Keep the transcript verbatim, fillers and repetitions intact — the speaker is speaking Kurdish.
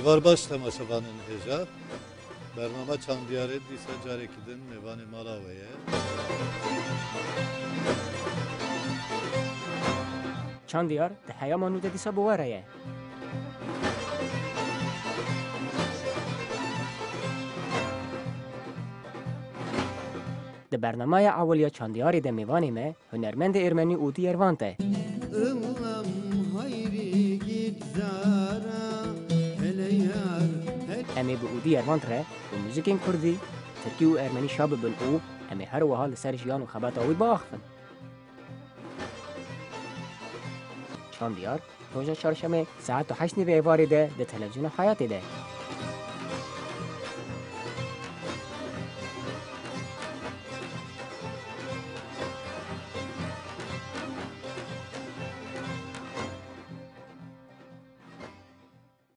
Var baş temaşevanên hêja. Bernama Çandiyarê dîsa carekî din mêvanê mala we ye. Çandiyar di heyama nû de dîsa bi we re ye. Di bernamaya ewil ya Çandiyarê de mêvanê me hunermendê ermenî Ûdî Yervant e. Em ê bi Ûdî Yervant re bi muzikên kurdî, tirkî û ermenî şa bibin û em ê her wiha li ser jiyan û xebata wî biaxifin. Çandiyar, roja çarşemê saeta heşt nîvê êvarê de di televîzyona Hayatê de.